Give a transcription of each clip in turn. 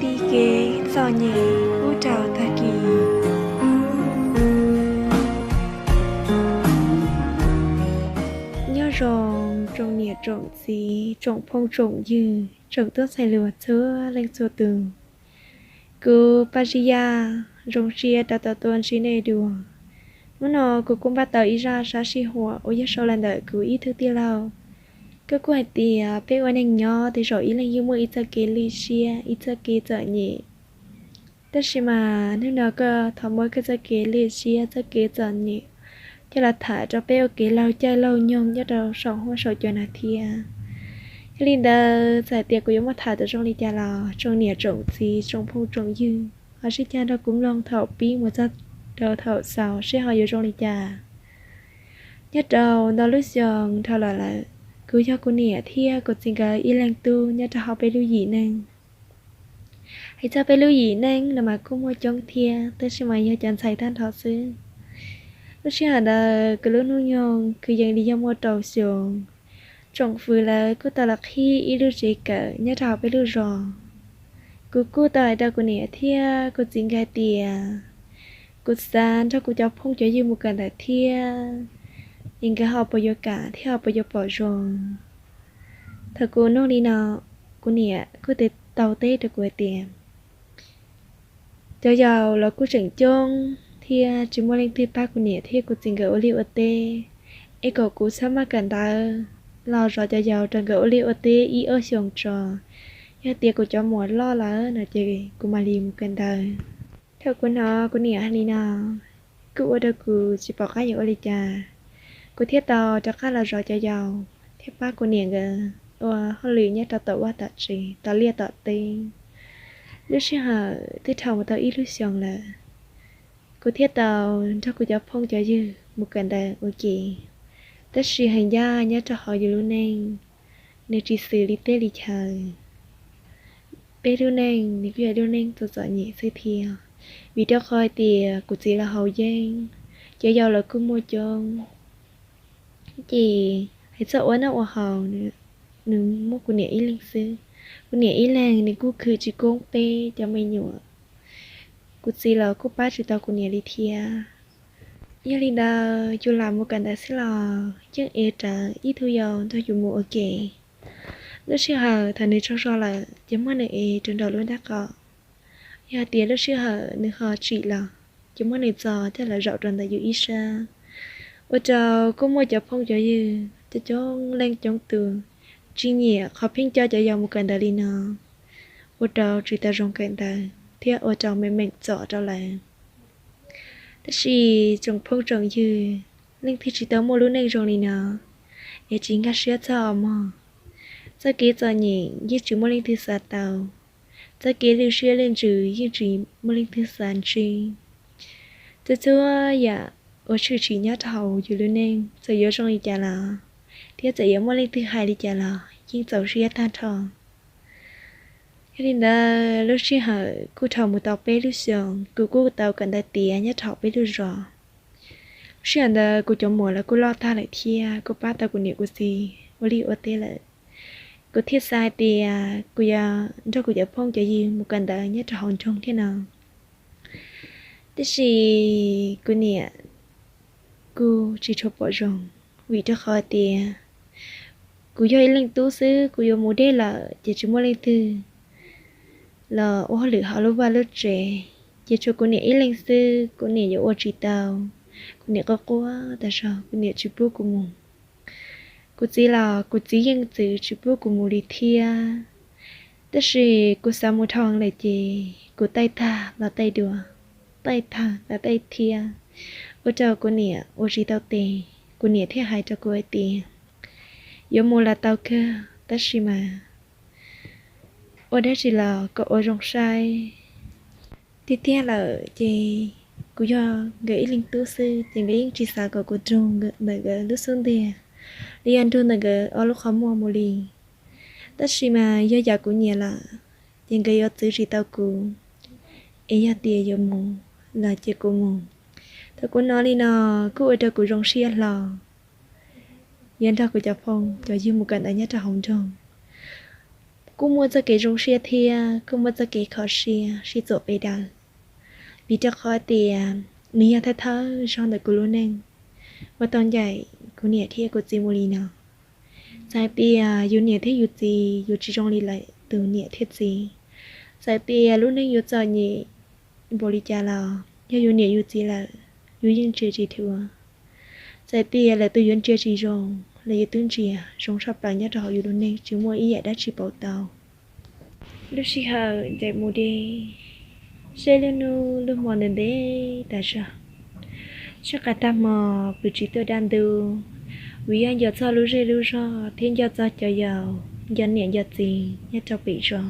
Tib kev txom nyem ub rau tag kis. Nyob zoo tsoom niam tsoom txiv, tsoom phooj tsoom ywg, tsoom tub ntxhais hluas txhua leej txhua tus. Kuv Paj Zib Yaj zoo siab rov tau tuaj ntsib nej dua. Hnub no kuv kuj npaj tau ib zaj sab sij huam uas yog sau los ntawm kuv ib tug tij laug. Koj kuj hais tias peb ua neeg nyob tej zaum ib leeg yeej muaj ib txoj kev lwj siab, ib txoj kev txom nyem. Tab sis mas hnub no koj thov muab koj txoj kev lwj siab, txoj kev txom nyem coj los tham rau peb ua kev laug caij laug nyoog nyob rau saum huab saum cua no thiab. Yog li ntawd txawm hais tias kuv yuav muab tham tau zoo li cas los tsoom niam tsoom txiv, tsoom phooj tsoom ywg ho sib cag nrog kuv mloog thaum pib mus txog rau thaum xaus seb ho yuav zoo li cas. Nyob rau ntau lub xyoo dhau los lawm, kuv yog kuv niam thiab kuv txiv nkawd ib leeg tub nyob rau hauv peb lub yim neej. Hais txog peb lub yim neej los mas kuj muaj coob thiab, tab sis mas yog cov ntxhais tag nrho xwb. Lub sij hawm ntawd kuv lub hnub nyoog kwv yees li yog muaj rau xyoo. Tsoom fwv lawv kuj tau los qhib ib lub tsev kawm nyob rau hauv peb lub zos. Kuv kuj tau hais rau kuv niam thiab kuv txiv nkawd tias kuv xav nrog kuv cov phooj cov ywg mus kawm ntawv thiab, es nkawd ho puas yuav kam thiab ho puas yuav pom zoo. Thaum kuv nug li no, kuv niam kuj tau teb rau kuv hais tias cov yaus los kuj tseem coob thiab tsis muaj leej twg pab kuv niam thiab kuv txiv nkawd ua liaj ua teb, es kom kuv txhob maj kawm ntawv los zov cov yaus rau nkawd ua liaj ua teb ib ob xyoos tso. Yog tias kuv cov muam loj lawm no ces kuv mam li mus kawm ntawv. Thaum kuv hnov kuv niam hais li no, kuj ua rau kuv tsis pom qab yuav ua li cas. Kuv thiaj tau rov qab los zov cov yaus thiab pab kuv niam nkawd ua hauj lwm nyob rau tom vaj tom tsev, tom liaj tom teb. Lub sij hawm twb dhau mus tau ib lub xyoos lawm, kuv thiaj tau nrog kuv cov phooj cov ywg mus kawm ntawv ua ke. Tab sis hais ncaj nyob rau hauv yus lub neej, nws tsis xws li teb li chaw. Peb lub neej nws kuj yog lub neej txom txom nyem xwb thiab, vim rau qhov hais tias kuv txiv los haus yeeb, cov yaus los kuj muaj coob. Ces hais txog ua noj ua haus, nws muaj kuv niam ib leeg xwb. Kuv niam ib leeg nws kuj khwv tsis koob peb cov me nyuam. Kuv txiv los kuj pab tsis tau kuv niam li thiab. Yog li ntawd yus lam mus kawm ntawv xwb los yeej ev rawv ib tug yau nrog yus mus ua ke. Lub sij hawm thaum nws tsaug zog lawm ces muab nws ev rau nraum lub nraub qaum. Yog tias lub sij hawm nws ho tsim los ces muab nws txo coj los zaum rau ntawm yus ib sab. Ua rau kuj muaj cov phooj cov ywg coob coob leej coob tus tsis nyiam qhov pheej coj cov yau mus kawm ntawv li no, ua rau tsis tau zoo kawm ntawv thiab ua rau me meem txom rau lawv. Tab sis tsoom phooj tsoom ywg, leej twg tsis tau muaj lub neej zoo li no es tsis nkag siab txog os mog. Txoj kev txom nyem yeej tsis muaj leej twg xav tau, txoj kev lwj siab lwj ntsws yeej tsis muaj leej twg xav ntsib. Txhua txhua yam uas tshwm sim nyob rau hauv yus lub neej txawm yuav zoo li cas los thiab txawm yuav muaj leej twg hais li cas los yeej txaus siab tag nrho. Yog li ntawd lub sij hawm kuj dhau mus tau peb lub xyoos, kuv kuj tau kawm ntawv tiav nyob rau hauv peb lub zos. Lub sij hawm ntawd kuv cov muam los kuj loj tag lawm thiab kuj pab tau kuv niam kuv txiv ua liaj ua teb lawm. Kuv thiaj xav hais tias kuv yuav nrog kuv cov phooj cov ywg mus kawm ntawv nyob rau hauv nroog thiab no. Tiam sis kuv niam kuj tsis tshua pom zoo, vim rau qhov tias kuv yog ib leeg tub xwb, kuv yuav mus deb lawm ces tsis muaj leej twg los ua hauj lwm hauv lub vaj lub tsev, ces tshuav kuv niam ib leeg xwb, kuv niam yuav ua tsis tau. Kuv niam quaj quaj tas zog, kuv niam tsis pub kuv mus. Kuv txiv los kuv txiv yeej txwv tsis pub kuv mus li thiab. Tab sis kuv xav mus dhau lawm ces kuv taij tag los taij dua, taij tag los taij thiab, ua rau kuv niam ua tsis tau tes. Kuv niam thiaj hais rau kuv hais tias yuav mus los tau kawg, tab sis mas ua dab tsi los kom ua zoo saib. Tiag tiag lawm ces kuv yog nkawd ib leeg tub xwb ces nkawd yeej tsis xav kom kuv nrug ntawm nkawd lub xub ntiag, los yog nrug ntawm nkawd ob lub qhov muag mus li. Tab sis mas yog yam kuv nyiam lawm ces nkawd yuav txwv tsis tau kuv, es yog tias yuav mus los cia kuv mus. Thaum kuv hnov li no kuj ua rau kuv zoo siab hlo, yuav nrog kuv cov phooj cov ywg mus kawm ntawv nyob rau hauv nroog. kuj muaj txoj kev zoo siab thiab kuj muaj txoj kev kho siab sib txuam pes daws, vim rau qhov tias nws yog thawj thawj zaug ntawm kuv lub neej uas tau ncaim kuv niam thiab kuv txiv mus li no. Txawm tias yus niam thiab yus txiv yuav tsis zoo li lawm tus niam thiab txiv, txawm tias lub neej yuav txom nyem npaum li cas los yog yus niam yus txiv lawm, yus yeej ntsia tsis thuav. Txawm tias lawv tus yuav ntsia tsis zoo los yus twb ntsia zoo tshaj plaws nyob rau hauv yus lub neej tsis muaj ib yam dab tsi pauv tau. Lub sij hawm ncaim mus deb, seb lub hnub lub hmo ntev ntev tas zog, sib qas tag hmo pw tsis tuaj dab ntub, vim yog nco txog lub zej lub zog thiab nco txog cov yau, nco niam nco txiv nyob rau pem zos.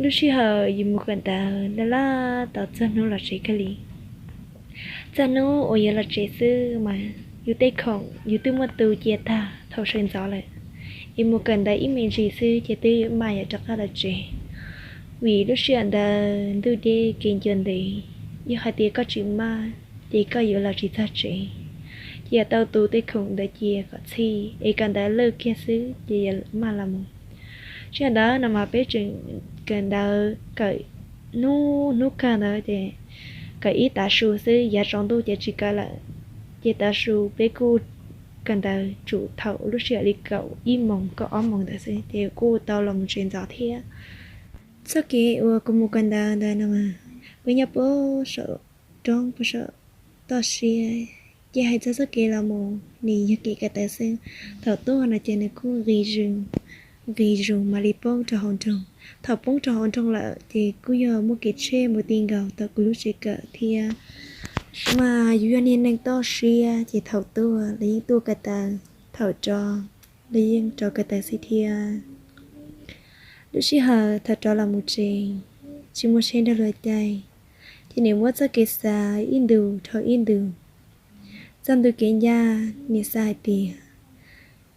Lub sij hawm yus mus kawm ntawv laj laj tau txog hnub los tsev kawg li. Txog hnub uas yuav los tsev xwb mas yus tej khoom yus twb muab tu cia tag thaum sawv ntxov lawm, es mus kawm ntawv ib me ntsis xwb ces twb maj yuav rov qab los tsev. Vim lub sij hawm ntawd ntuj deb kev ncua ntev, yog hais tias koj tsis maj ces koj yuav los tsis txog tsev, ces yuav tau tu tej khoom ntawd cia kom txhij es kawm ntawv lwj kiag xwb ces yuav maj los mus. Sij hawm ntawd no mas peb tseem kawm ntawv kawm hnub hnub kawg ntawd ces kawm ib tav su xwb, yav tsaus ntuj ces tsis kawm lawm. Ces tav su peb kuj kawm ntawv tsum thaum lub sij hawm li kaum ib moos kaum ob moos ntawd xwb ces kuj tau los mus tsev ntxov thiab. Txoj kev uas kuv mus kawm ntawv ntawd no mas peb nyob puag saum roob puag saum toj siab, ces hais txog txoj kev los mus nws yog kev ko taw xwb. Thaum tuaj no ces nws kuj nqis zus, nqis zus mam li poob rau hauv nroog. Thaum poob rau hauv nroog lawm ces kuj yog muaj kev tsheb mus ti nkaus tau kuv lub tsev kawm thiab. Mas yus yog niag neeg toj siab ces thaum tuaj los yeej tuaj ko taw, thaum rov los yeej rov ko taw xwb thiab. Lub sij hawm thaum rov los mus tsev, tsis muaj tsheb nrog luag caij, ces nws muab txoj kev xav ib ntus dhau ib ntus. Txoj ntu kev ncaj nws xav hais tias,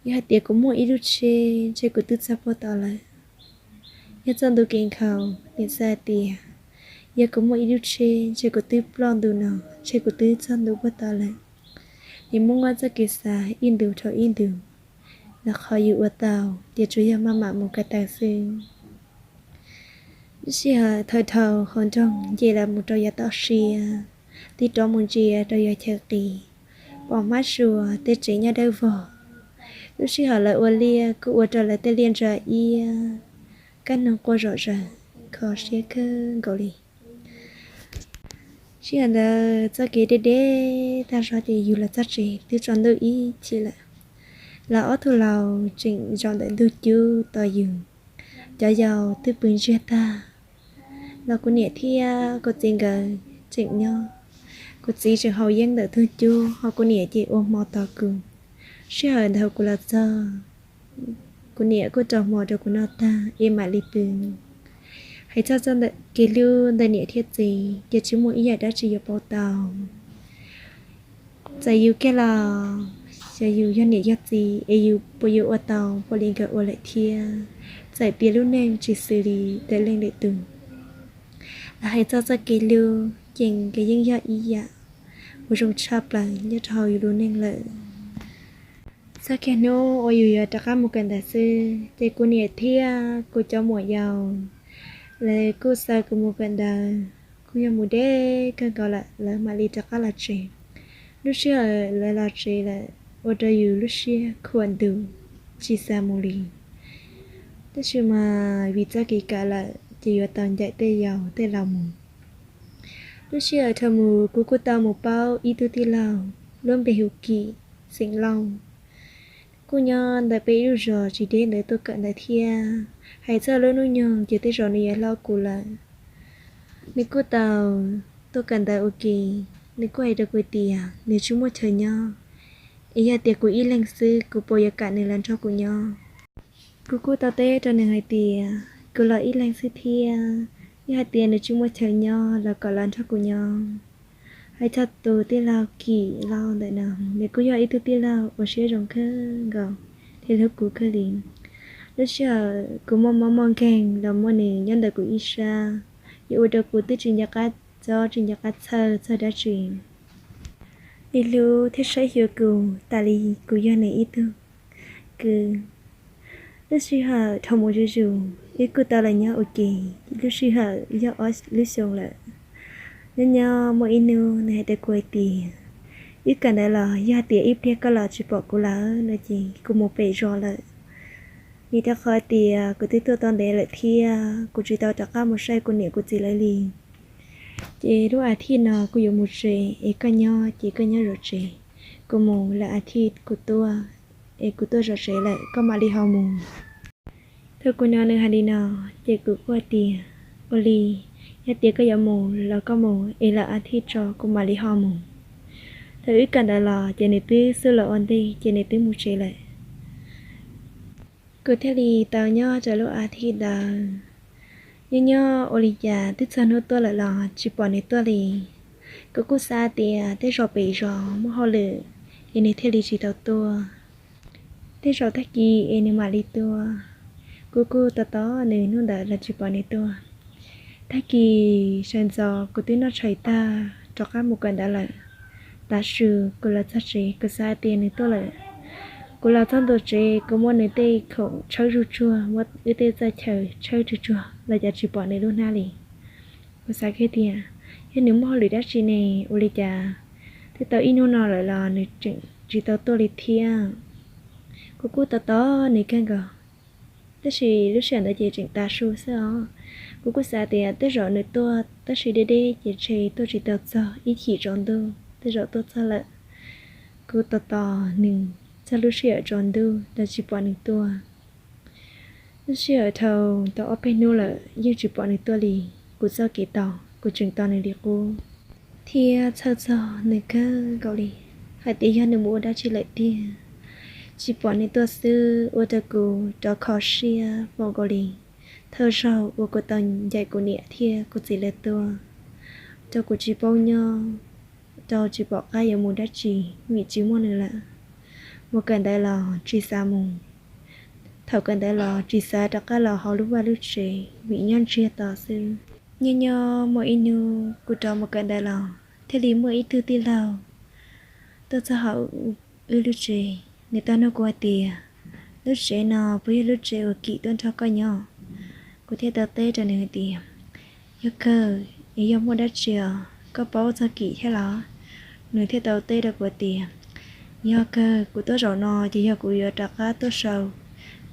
yog hais tias kuv muaj ib lub tsheb ntshe kuv twb txog puag tod lawm. Yog txoj ntu kev nkhaus nws xav hais tias, yog kuv muaj ib lub tsheb ntshe kuv twb ploj ntu no, ntshe kuv twb txog ntu puag tod lawm. Nws muab muab txoj kev xav ib ntus dhau ib ntus, los qhov yus ua tau ces tsuas yog maj mam mus ko taw xwb. Lub sij hawm thaum dhau hauv nroog nce los mus rau yav toj siab, twb rov mus ntsia rau yav chaw qis, pom hmab sua tej tsev nyob dawb vog. Lub sij hawm lawv ua liaj kuj ua rau lawv tej liaj ntsa iab, kaj noog quaj zom zaws, kho siab kawg nkaus li. Sij hawm ntawd txoj kev deb deb tag zog ces yus los txog tsev twb tsaus ntuj ib chim lawm. Lawv ob tug laus tseem zaum ntawm ntug cub tos yus. Cov yau twb pw ntsiag tag, los kuv niam thiab kuv txiv nkawd tseem nyob. Kuv txiv tseem haus yeeb ntawm ntug cub, ho kuv niam ces ua hmo tos kuv. Sij hawm ntawd kuv los txog, kuv niam kuj rau hmo rau kuv noj tag es mam li pw. Hais txog txoj kev hlub ntawm niam thiab txiv ces tsis muaj ib yam dab tsi yuav pauv tau. Txawm yus kiag los, txawm yus yog niam yog txiv es yus puas yuav ua tau npaum li nkawd ua lawm thiab. Txawm tias lub neej tsis xws li lwm leej lwm tus, los hais txog txoj kev hlub ces nkawd yeej yog ib yam uas zoo tshaj plaws nyob rau hauv yus lub neej lawm. Txog kiag hnub uas yus yuav rov qab mus kawm ntawv xwb ces kuv niam thiab kuv cov muam yau lawv kuj xa kuv mus kawm ntawv, kuj yog mus deb kawg nkaus lawm lawv mam li rov qab los tsev. Lub sij hawm lawv los tsev lawm ua rau yus lub siab khuam ntuj tsis xav mus li. Tab sis mas vim txoj kev kam lawm ces yuav tau ncaim tej yau tej laus mus. Lub sij hawm dhau mus kuv kuj tau mus paub ib tug tij laug lub npe hu Kim, xeem Looj. Kuj nyob ntawm peb ib lub zos tsis deb ntawd tuaj kawm ntawv thiab. Hais txog lub hnub nyoog ces tej zaum nws yuav hlob kuv lawm. Nws kuj tau tuaj kawm ntawv ua ke, nws kuj hais rau kuv tias nws tsis muaj chaw nyob, es yog tias kuv ib leeg xwb kuv puas yuav kam nws los nrog kuv nyob. Kuv kuj tau teb rau nws hais tias kuv los ib leeg xwb thiab, yog hais tias nws tsis muaj chaw nyob los kom los nrog kuv nyob. Hais txog tus tij laug Kim Lauj ntawm no, nws kuj yog ib tug tij laug uas siab zoo kawg nkaus thiab hlub kuv kawg li. Lub sij hawm kuv muaj mob muaj nkeeg los muaj nws nyob ntawm kuv ib sab, yuav ua rau kuv twb tsis nco qab txob tsis nco qab txhawj txog dab tsi. Nws hlub thiab saib xyuas kuv tas li kuv yog nws ib tug kwv. Lub sij hawm dhau mus zuj zus, wb kuj tau los nyob ua ke lub sij hawm yog ob lub xyoo lawm. Nyob nyob muaj ib hnub nws hais rau kuv hais tias, wb kawm ntawv los yog hais tias ib pliag koj los tsis pom kuv lawm no ces kuv mus pem zos lawm. Vim rau qhov tias kuv twb tuaj tau ntev lawm thiab kuv tsis tau rov qab mus saib kuv niam kuv txiv lawv li. Ces lub a thiv no kuv yuav mus tsev es koj nyob ces koj nyob zov tsev. Kuv mus lawm a thiv kuv tuaj, es kuv tuaj zov tsev lawm koj mam li ho mus. Thaum kuv hnov nws hais li no, ces kuv kuj hais tias, ua li, yog tias koj yuav mus los koj mus es lawm a thiv tso kuv mam li ho mus. Thaum wb kawm ntawv los ces nws twb xub los ua ntej ces nws twb mus tsev lawm. Kuv thiaj li tau nyob rau lub a thiv ntawd. Nyob nyob ua li cas twb txog hnub tuaj lawm los tsis pom nws tuaj li. Kuv kuj xav tias tej zaum pem zos muaj hauj lwm es nws thiaj li tsis tau tuaj. Tej zaum tag kis es nws mam li tuaj. Kuv kuj tos tos nws hnub ntawd los tsis pom nws tuaj. Tag kis sawv ntxov kuv twb noj tshais tag rov qab mus kawm ntawv lawm. Tav su kuv los txog tsev kuv xav tias nws tuaj lawm. Kuv los txog ntua tsev kuv muab nws tej khoom tshawb zuj tsuag, muab wb tej txoj chaw tshawb zuj tsuag los cas tsis pom nws lub hnab li. Kuv xav kiag tias, yog nws muaj hauj lwm dab tsi ne, ua li cas twb tau ib hnub no lawm los nws tseem tsis tau tuaj li thiab. Kuv kuj tos tos nws kawg nkaus, tab sis lub sij hawm ntawd ces tseem tav su xwb os. Kuv kuj xav tias tej zaum nws tuaj tab sis deb deb ces ntshe tuaj tsis tau txog ib chim tsaus ntuj, tej zaum tuaj txog lawm. Kuv tos tos nws txog lub sij hawm tsaus ntuj los tsis pom nws tuaj. Lub sij hawm dhau tau ob peb hnub lawm yeej tsis pom nws tuaj li. Kuv txoj kev tos kuv tseem tos nws li qub, thiab txhawj txog nws kawg nkaus li, hais tias yog nws mus ua dab tsi lawm tiag. Tsis pom nws tuaj xwb ua rau kuv rov kho siab npaum nkaus li. Thawj zaug uas kuv tau ncaim kuv niam thiab kuv txiv lawv tuaj, rau kuv tsis paub nyob, rau tsis pom qab yuav mus dab tsi vim tsis muaj nws lawm. Mus kawm ntawv los tsis xav mus, thaum kawm ntawv los tsis xav rov qab los hauv lub vaj lub tsev vim nyob ntsiag to xwb. Nyob nyob muaj ib hnub kuv rov mus kawm ntawv los thiaj li muaj ib tug tij laug tuaj txog hauv wb lub tsev. Nws tau nug kuv hais tias, lub tsev no puas yog lub tsev uas Kim tuaj nrog koj nyob? Kuv thiaj tau teb rau nws hais tias, yog kawg, es yog muaj dab tsi os, koj paub txog Kim thiab los? Nws thiaj tau teb rau kuv tias, yog kawg, kuv tuaj zaum no ces yog kuv yuav rov qab tuaj sau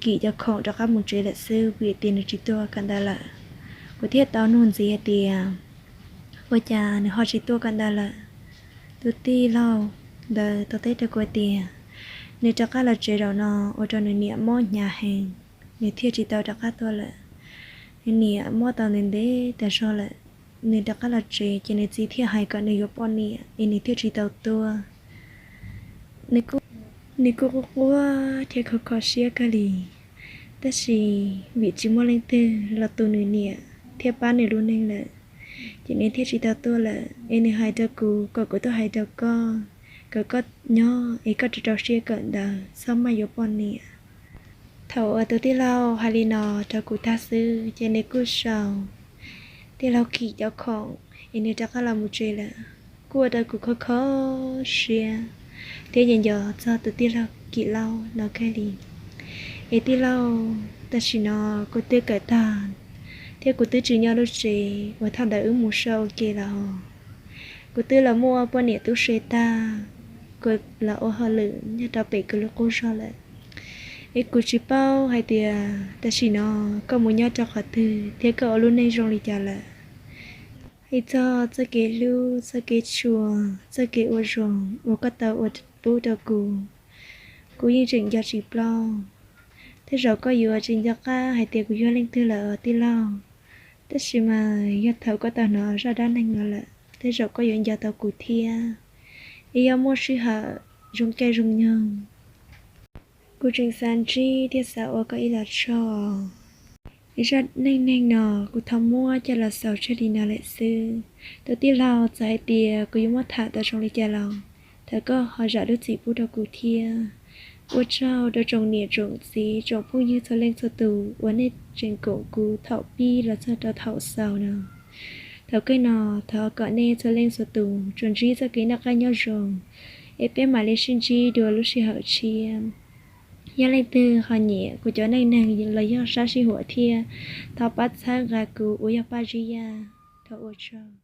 Kim cov khoom rov qab mus tsev lawm xwb vim tias nws tsis tuaj kawm ntawv lawm. Kuv thiaj tau nug ntxiv hais tias, ua cas nws ho tsis tuaj kawm ntawv lawm? Tus tij laug ntawd tau teb rau kuv tias, nws rov qab los tsev zaum no ua rau nws niam mob hnyav heev, nws thiaj tsis tau rov qab tuaj lawm. Nws niam mob tau ntev ntev tas zog lawm, nws rov qab los tsev ces nws txiv thiaj hais kom nws yuav poj niam es nws thiaj tsis tau tuaj. Nws kuj quaj quaj thiab kho kho siab kawg li, tab sis vim tsis muaj leej twg los tu nws niam thiab pab nws lub neej lawm, ces nws thiaj tsis tau tuaj lawm. Es nws hais rau kuv kom kuv tuaj hais rau koj, kom koj nyob es koj rau rau siab kawm ntawv txhob maj yuav poj niam. Thaum uas tus tij laug hais li no rau kuv tag xwb ces nws kuj sau tij laug Kim cov khoom es nws rov qab los mus tsev lawm. Kuj ua rau kuv kho kho siab thiab nco nco txog tus tij laug Kim Lauj no kawg li. Es tij laug, tam sim no kuv twb kawm tag thiab kuv twb tsis nyob lub tsev uas thaum ntawd wb mus so ua ke lawm. Kuv twb los muaj poj niam tub se tag, kuv los ua hauj lwm nyob rau pem kuv lub qub zog lawm. Es kuv tsis paub hais tias tam sim no koj mus nyob rau qhov twg thiab koj ua lub neej zoo li cas lawm. Hais txog txoj kev hlub, txoj kev tshua, txoj kev ua zoo uas koj tau ua pub rau kuv, kuv yeej tseem nco tsis ploj. Tej zaum koj yuav tsis nco qab hais tias kuv yog leej twg lawm os tij laug, tab sis mas yog thaum koj tau hnov zaj dab neeg no lawm tej zaum koj yuav nco tau kuv thiab. Es yog muaj sij hawm zoo caij zoo nyoog, kuv tseem xav ntsib thiab xav ua koj ib los tshoj. Zaj neej neeg no kuv thov muab coj los xaus tseg li no lawm xwb. Tus tij laug, txawm hais tias kuv yuav muab tham tau zoo li cas los thov koj ho zam lub txim pub rau kuv thiab. Ua tsaug rau tsoom niam tsoom txiv tsoom phooj ywg txhua leej txhua tus uas nej tseem koom kuv thaum pib los txog rau thaum xaus no. Thaum kawg no thov kom nej txhua leej txhua tus tsuas ntsib txoj kev noj qab nyob zoo, es peb mam li sib ntsib dua lub sij hawm tshiab. Yog leej twg ho nyiam kuv cov neej neeg los yog sab sij huam thiab, thov pab txhawb nqa kuv uas yog Paj Zib Yaj. Thov ua tsaug.